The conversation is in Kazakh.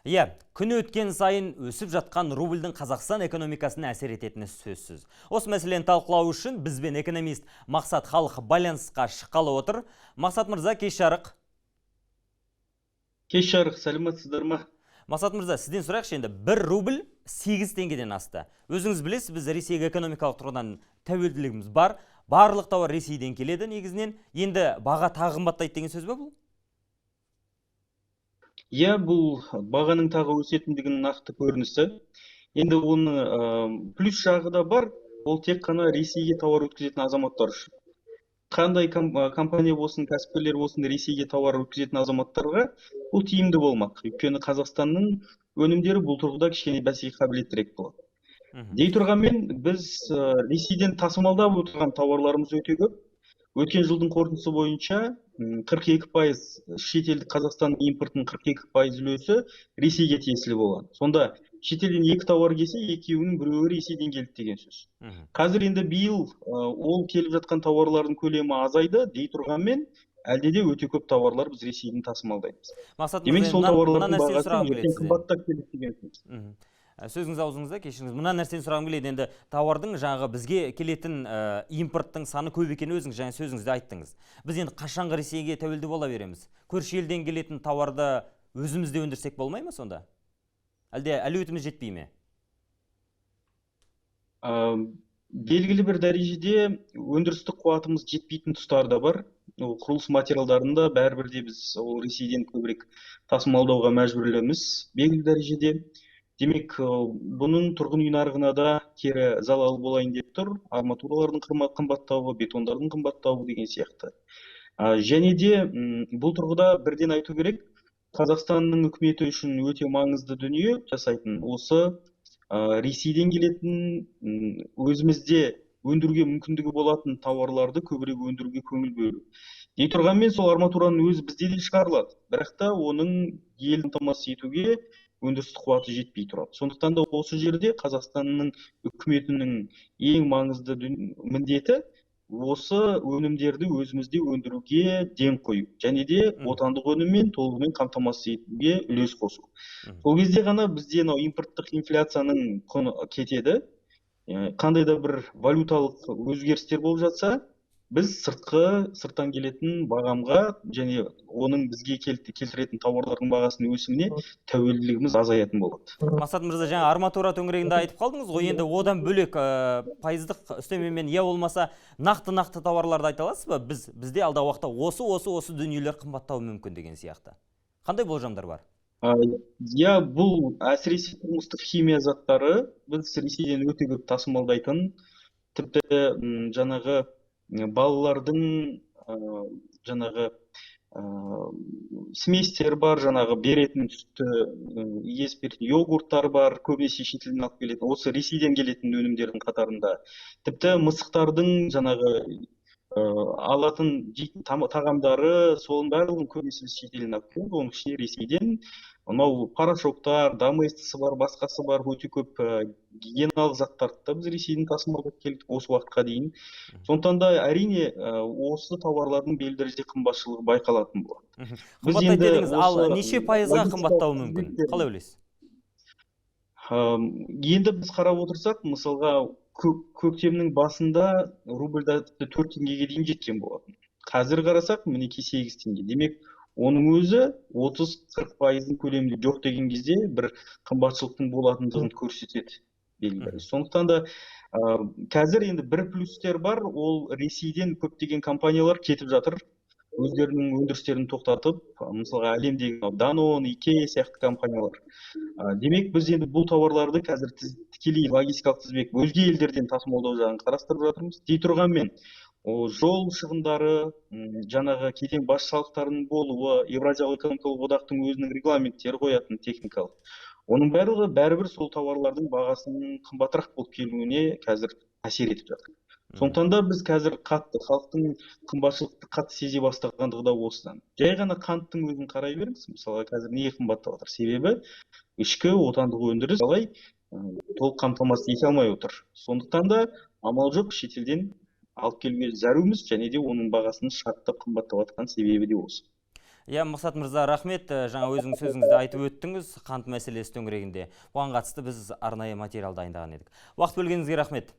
Иә, күн өткен сайын өсіп жатқан рубльдің Қазақстан экономикасына әсер ететіні сөзсіз. Осы мәселені талқылау үшін бізбен экономист Мақсат Халық байланысқа шыққалы отыр. Мақсат мырза, кеш жарық. Кеш жарық, сәлеметсіздер ма? Мақсат мырза, сізден сұрайықшы енді, 1 рубль 8 теңгеден асты. Өзіңіз білесіз, біз Ресейге экономикалық тұрғыдан тәуелділігіміз бар. Барлық тауар Ресейден келеді негізінен. Енді баға тағы қымбаттайды деген сөз бе бұл? Иә, бұл бағаның тағы өсетіндігінің нақты көрінісі. Енді оны плюс жағы да бар, ол тек қана Ресейге тауар өткізетін азаматтар үшін. Қандай компания болсын, кәсіпкерлер болсын, Ресейге тауар өткізетін азаматтарға бұл тиімді болмақ. Өйткені Қазақстанның өнімдері бұл тұрғыда кішкене бәсеке қабілеттірек болады. Дей тұрғанмен, біз Ресейден тасымалдап отырған тауарларымыз өте көп. Өткен жылдың қорытындысы бойынша 42% шетелдік Қазақстанның импортының 42% үлесі Ресейге тиесілі болған. Сонда шетелден екі тауар келсе, екеуінің біреуі Ресейден келді деген сөз. Қазір енді биыл ол келіп жатқан тауарлардың көлемі азайды, дей тұрғанмен, әлде де өте көп тауарлар біз Ресейден тасымалдаймыз. Мақсат Демек, мырза, сол мына тауарлардың нәрсені бағасы сұрағым ертең келеді сізден. қымбаттап келеді деген сөз. Сөзіңіз аузыңызда, кешіріңіз. Мына нәрсені сұрағым келеді. Енді тауардың жаңағы бізге келетін импорттың саны көп екенін өзіңіз жаңа сөзіңізде айттыңыз. Біз енді қашанғы Ресейге тәуелді бола береміз? Көрші елден келетін тауарды өзімізде өндірсек болмай ма сонда? Әлде әлеуетіміз жетпей ме? Белгілі бір дәрежеде өндірістік қуатымыз жетпейтін тұстар да бар. Ол құрылыс материалдарын да бәрібір де біз ол Ресейден көбірек тасымалдауға мәжбүрліміз белгілі дәрежеде. Демек, бұның тұрғын үй нарығына да кері залалы болайын деп тұр. Арматуралардың қымбаттауы, бетондардың қымбаттауы деген сияқты. Және де бұл тұрғыда бірден айту керек, Қазақстанның үкіметі үшін өте маңызды дүние жасайтын осы Ресейден келетін, өзімізде өндіруге мүмкіндігі болатын тауарларды көбірек өндіруге көңіл бөлу. Дей тұрғанмен, сол арматураның өзі бізде де шығарылады, бірақ та оның ел қамтамасыз етуге өндірістік қуаты жетпей тұрады. Сондықтан да осы жерде Қазақстанның үкіметінің ең маңызды міндеті осы өнімдерді өзімізде өндіруге ден қою және де отандық өніммен толығымен қамтамасыз етуге үлес қосу. Сол кезде ғана бізде мынау импорттық инфляцияның құны кетеді. Қандай да бір валюталық өзгерістер болып жатса, біз сырттан келетін бағамға және оның бізге келтіретін тауарлардың бағасының өсіміне тәуелділігіміз азаятын болады. Мақсат мырза, жаңа арматура төңірегінде айтып қалдыңыз ғой, енді одан бөлек, пайыздық үстемемен я болмаса нақты-нақты тауарларды айта аласыз ба? Бізде алдағы уақытта осы дүниелер қымбаттауы мүмкін деген сияқты. Қандай болжамдар бар? Иә, бұл әсіресе тұрмыстық химия заттары біз Ресейден өте көп тасымалдайтын, тіпті, жаңағы балалардың, жаңағы, сместер бар, жаңағы беретін сүтті, ес беретін йогурттар бар, көбінесе шетелден алып келетін, осы Ресейден келетін өнімдердің қатарында. Тіпті мысықтардың жаңағы, алатын жейтін тағамдары, соның барлығын көбінесе біз шетелден алып келеміз, оның ішінде Ресейден. Мынау порошоктар, доместосы бар, басқасы бар, өте көп, гигиеналық заттарды да біз Ресейден тасымалдап келдік осы уақытқа дейін. Сондықтан да әрине, осы тауарлардың белгілі дәрежеде қымбатшылығы байқалатын болады. Біз Қымбаттайды енді дедіңіз, ал осы неше пайызға логистикалық қымбаттауы мүмкін? қызметтер Қалай ойлайсыз? Енді біз қарап отырсақ, мысалға, көктемнің басында рубльда тіпті 4 теңгеге дейін жеткен болатын. Қазір қарасақ, мінекей 8 теңге. Демек, оның өзі отыз-қырық пайыздың көлемінде жоқ деген кезде бір қымбатшылықтың болатындығын көрсетеді белгілі. Сондықтан да, қазір енді бір плюстер бар, ол Ресейден көптеген компаниялар кетіп жатыр. Өздерінің өндірістерін тоқтатып, мысалға, әлемдегі Данон, Икея сияқты компаниялар. Демек, біз енді бұл тауарларды қазір тікелей логистикалық тізбек өзге елдерден тасымалдау жағын қарастырып жатырмыз. Дей тұрғанмен, ол жол шығындары, жаңағы кеден баж салықтарының болуы, Еуразиялық экономикалық одақтың өзінің регламенттері қоятын техникалық. Оның барлығы бәрібір сол тауарлардың бағасының қымбатырақ болып келуіне қазір әсер етіп жатыр. Сондықтан да біз қазір қатты халықтың қымбатшылықты қатты сезе бастағандығы да осыдан. Жай ғана қанттың өзін қарай беріңіз, мысалға, қазір неге қымбаттап жатыр? Себебі ішкі отандық өндіріс қалай, толық қамтамасыз ете алмай отыр. Сондықтан да амал жоқ, шетелден алып келуге зәруміз және де оның бағасының шарттап қымбаттап жатқан себебі де осы. Иә, Мақсат мырза, рахмет. Жаңа өзіңіз сөзіңізде айтып өттіңіз қант мәселесі төңірегінде. Оған қатысты біз арнайы материал дайындаған едік. Уақыт бөлгеніңізге рахмет.